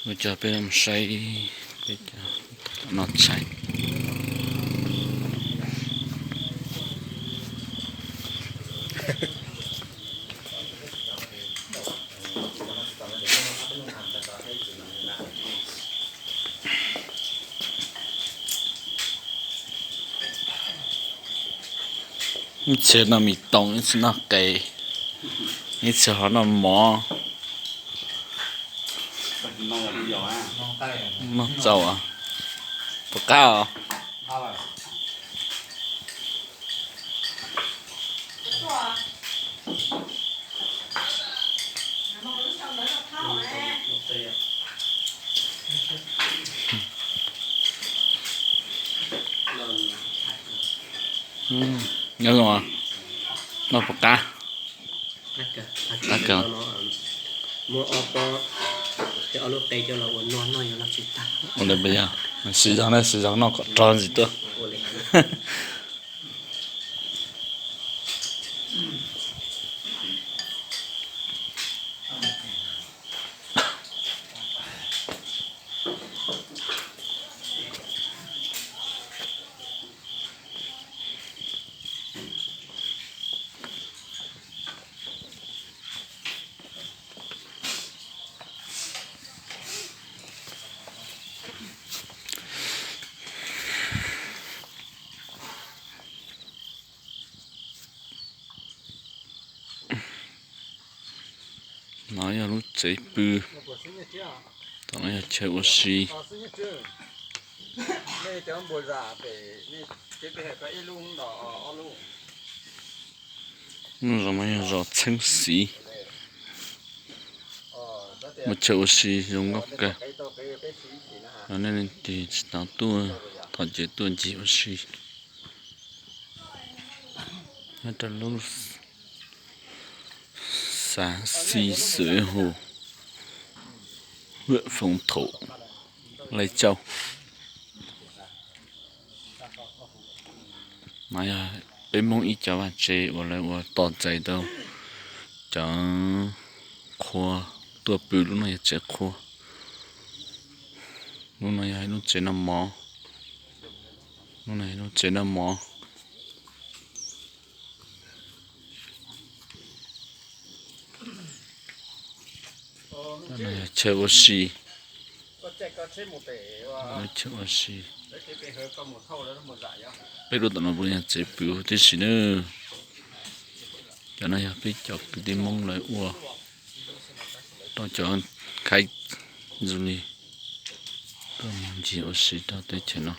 Ua cov peb mus saib peb cov noj tshais. Ib txhia noj mis toos, ib txhia noj qe, ib txhia ho noj mov. Noj txaus, puas qab os? Nyob zoo, noj puas qab? Qab kawg. Ua li, siv zog na, siv zog noj kom rog ntxiv tuaj. No yog lub tsev pw, tom no yog chaw ua si. Lub zos no yog zos Txheeb Xiv, muaj chaw ua si zoo nkauj kawg. Yog nej leej twg tsis tau tuaj, thov caw tuaj ncig ua si nyob rau lub xav Xi Xwm Hu, huyện Phong Thổ, Lai Châu. No yog peb Hmoob ib cov vaj tse uas lawv ua tos txais tau cov qhua tuaj pw. Lub no yog tsev qhua, lub no yog ib lub tsev noj mov, lub no yog ib lub tsev noj mov. Chaw ua si, chaw ua si. Peb lub tom no puav leej yog tsev pw huv tib si nawb. Cov no yog peb cov kwv tij Hmoob lawv ua rau cov khaib zoo li tuaj mus ncig ua si rau teb chaws no.